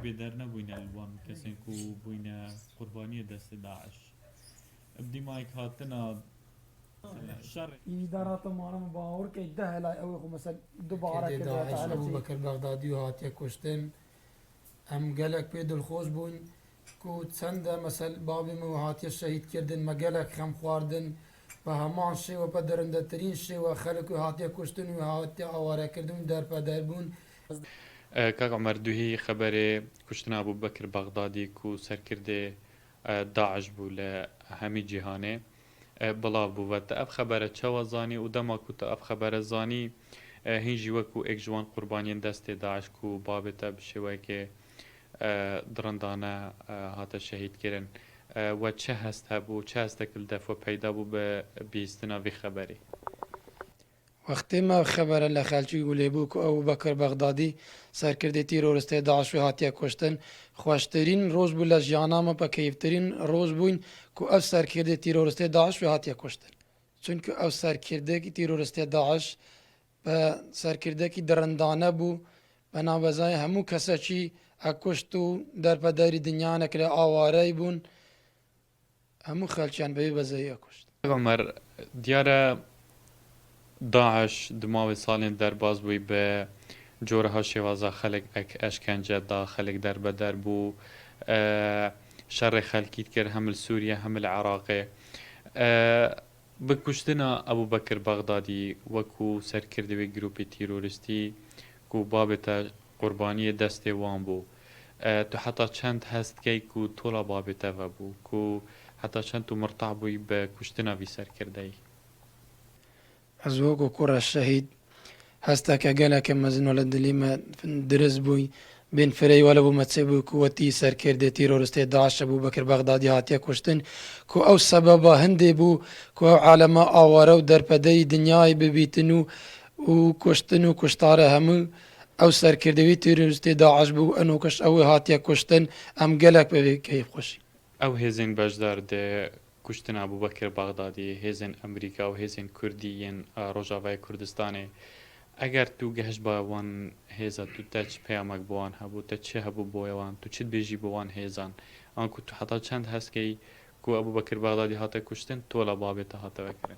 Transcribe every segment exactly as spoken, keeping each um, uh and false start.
Bêder nebûyne li wan kesên ku bûyne qurbaniyê destê DAIŞ. Bi dîmayek hatina şerê. Îdara te mane min bawer key deh helay ew ê xwe mesel dubare Kurdê kirde DAIŞ, tehlekî. Ebu Bekir Bexdadî û hatiye kuştin. Em gelek pê dilxweş bûn ku çend e mesel bavê min hatiye şehîd kirdin, me gelek xem xwardin. Bi heman şêwe, bi dirindetirîn şêwe xelk wê hatiye kuştin, wê hatiye awarekirdin û derpeder bûn. E, Kak Omer, duhî xeberê kuştina Ebû Bekir Bexdadî ku serkirdê, e, DAIŞ bû li hemî cîhanê, e, belav bû. Ve te ev xebere çawa zanî û dema ku te ev xebere zanî, e, hîn jî wekû êk ji wan qurbaniyên destê DAIŞ ku bavê te bi şêweyekê, e, dirindane, e, hate şehîdkirin, e, we çi hest hebû, çi hestek li def we peyda bû bi bihîstina vî xeberî? Wextê me ev xebere li xelkî gulê bû ku Ebû Bekir Bexdadî, serkirdê tîroristê DAIŞ wê hatiye kuştin, xweştirîn roj bû li jiyana me, bi keyftirîn roj bûyn ku ev serkirdê tîroristê DAIŞ wê hatiye kuştin. Çunku ew serkirdekî tîroristê DAIŞ bi serkirdekî dirindane bû, bi navbezayê hemû kesekî e kuşt û derpederî dinyane kire, awarey bûn. Hemû xelkiyan bi vê bezeyî kuşt. Omer, diyar e DAIŞ di mawê salên derbas bûyî bi coreha şêwaza xelk ek-, eşkence da, xelk derbeder bû, e, şerê xelkî dikir hem li Sûriye hem li Iraqê. E, bi kuştina Ebû Bekir Bexdadî wekû serkirdê wê grûpê tîroristî ku babê te qurbaniyê destê wan bû. E, tu heta çend hest dikey ku tola babê te vebû, ku heta çend tu mirtah bûyî bi kuştina vî serkirdeyî? Ez wekî kura şehîd hesteke geleke mezin wele dilî me dirist bûy. Bên fireyî wele bo me çêbû ku wetî serkirdê tîroristê DAIŞ Ebû Bekir Bexdadî hatiye kuştin, ku ew sebeba hindê bû ku ew alema aware û derpedeyî dinyayê bibîtin û, û kuştin û kuştare hemû ew serkirdê wî tîroristê DAIŞ bû, eno kiş ew ê hatiye kuştin, em gelek bi vê keyfxweşî. Ew hêzên beşdar di kuştina Ebû Bekir Bexdadî, hêzên Amerîka û hêzên Kurdî yên, e, Rojavayê Kurdistanê, eger tu gehiştba wan hêza, tu te çi peyamek bi wan hebû, te çi hebû bo wan, tu çi dibêjî bi wan hêzan? Anku tu heta çend heskeyî ku Ebû Bekir Bexdadî hate kuştin, tola babê te hate vekirin?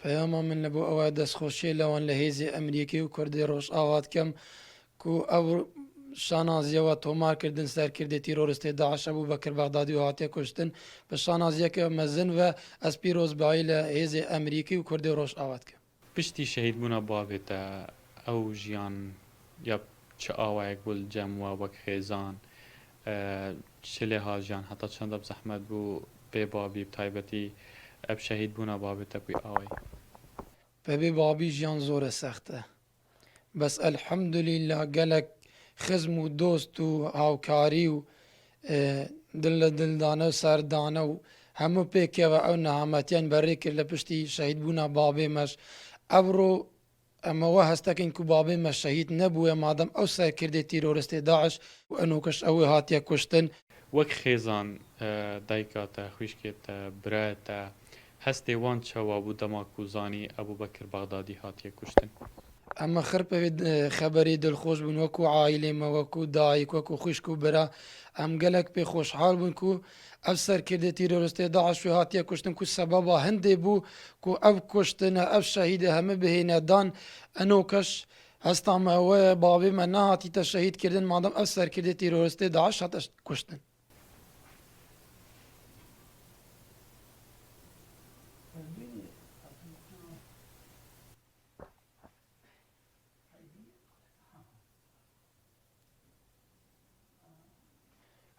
Peyama min li bo ew e, destxweşiyê li wan li hêzê Amerîkê û Kurdê Rojava dikim ku ew şanaziya we tomar kirdin serkirdê tîroristê DAIŞ Ebû Bekir Bexdadî û hatiye kuştin, bi şanaziyeke mezin ve ez pîrozbayî li hêzê Amerîkê û Kurdê Rojava dikim. Piştî şehîdbûna bavê te, ew jiyan ya çi awayek bû li cem we wek xêzan? E, çi lê hat jiyan? Heta çend ev zehmet bû bê babî, bi taybetî ev şehîdbûna bavê te bû awayî? Bebê babî jiyan zor e, sext e. Bes elhamdulîllah gelek xizm û dost û hawkarî û, e, dil li dildane û serdane û hemû pêkeve ew nehametiyan berê kir li piştî şehîdbûna babê me ji. Evro em ê we hestekin ku babê me şehîd nebûye, madem ew serkirdê tîroristê DAIŞ û eno kiş ew ê hatiye kuştin. Wek xêzan, e, dayika te, xwişkê te, birayê te, hestê wan çawa bû dema ku zanî Ebû Bekir Bexdadî hatiye kuştin? Em xir bi vê, e, xeberî dilxweş bûn, wekû aîlê me, wekû dayik, wekû xwişk û bira. Em gelek pê xweşhal bûn ku ev serkirdê tîroristê DAIŞ wê hatiye kuştin, ku sebeba hindê bû ku ev kuştine, ev şehîdê heme bihêne dan. Eno kiş hesta me we ye, bavê me nehatîte şehîd kirdin, madem ev serkirdê tîroristê DAIŞ hate kuştin.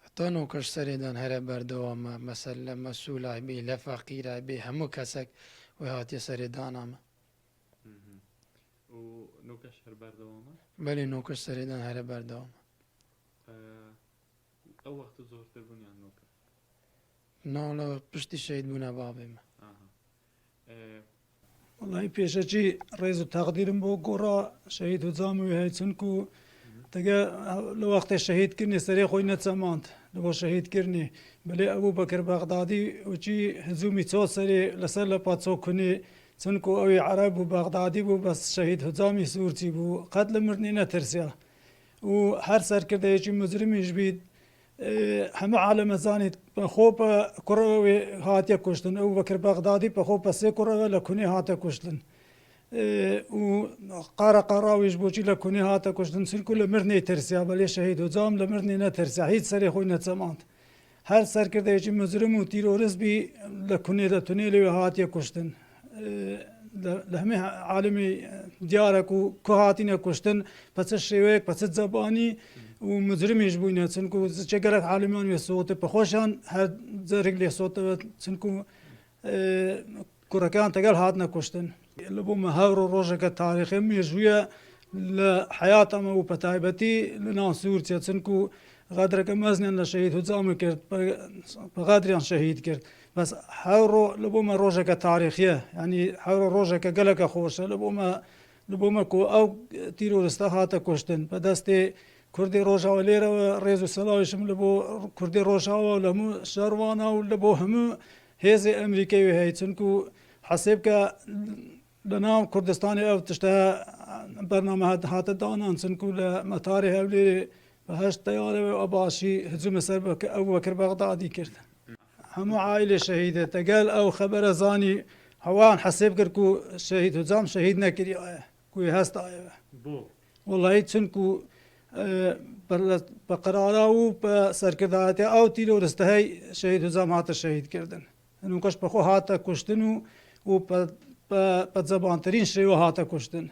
Heta nokiş serê dan here berdewam e. Mesele mesûl aybî, le feqîr aybî, hemû kesek wê hatiye serê dana me. Hı hı. Û nokiş her berdewam e? Belê, nokiş serê dan here berdewam e. Ee, Ew wextî zortir bûn yan nokiş? Na, wala piştî şehîd bûna babê me. Aha. Ee, Wellahî pêşekî rêz û teqdîrim bo gora şehîd Hocamê wê heye, çunku tege li wextê şehîdkirinê serê xwe neçemand, li bo şehîdkirinê. Belê Ebû Bekir Bexdadî wekî hicûmî ço serê li ser lepa ço kunê, çunku ew ê Ereb û Bexdadî bû, bes şehîd Hocamî Sûrçî bû, qet li mirinê netirsiya. û her serkirdeyekî muzrimî ji bî, e, hemû aleme zanît, bi xwe bi kurê wê hatiye kuştin. Ew Bekir Bexdadî bi xwe bi sê kurê wê li Kunê hate kuştin. E, û qara qara wî ji bo çi li Kunê hate kuştin? Çunku li mir nêtirsiya, belê Şehîd Hocam li mir nê netirsiya, hîç serê xwe neçemand. Her serkirdeyekî muzrim û tîrorist bî, li Kunê, li Tunêlê wê hatiye kuştin. E, li, li hemî alimî diyar e ku, ku hatine kuştin, bi çi şêweyek, bi çi zebanî û muzrimî ji bûyne. Çunku ziçe gelek alimiyan wê sote, bi xweşan her cerik lê sote, çunku, e, kurekan tegel hatine kuştin. Li bo me hewro rojeke tarîxî mêjûye li heyata me û bi taybetî li nav Sûrçe. Çunku xedreke mezin li Şehîd Hocamê kir, bi, bi xedriyan şehîd kir. Bes hewro li bo me rojeke tarîxî ye. Yanî hewro rojeke geleke xweş e. Li bo me, li bo me ku ew tîrorista hate kuştin. Bi destê Kurdê Rojava lê re we rêz û selamê ji min li bo Kurdê Rojava û li hemû şerwana û li bo hemû hêzê Amerîkayê wê heye. Çunku hesêb ke li nav Kurdistanê ev tişte bername hat-, hate danan, çunku li metarê Hewlêrê bi heşt teyare ve a başî hicûmê ser Bek-, Ebu Bekir Bexdadî kir. Hemû aîlê şehîdê tegel ew xebere zanî, hewan hesêb kir ku Şehîd Hocam şehîd nekiriyaye, ku wê hestaye ve. Bo. Wellahî çunku, e, bi, bi qirara û bi serkirdayetiya ew tîrorist hey Şehîd Hocam hate şehîd kirdin. Nûkaş bi xwe hate kuştin û, û bi, bi, bi zebantirîn şêwe hate kuştin.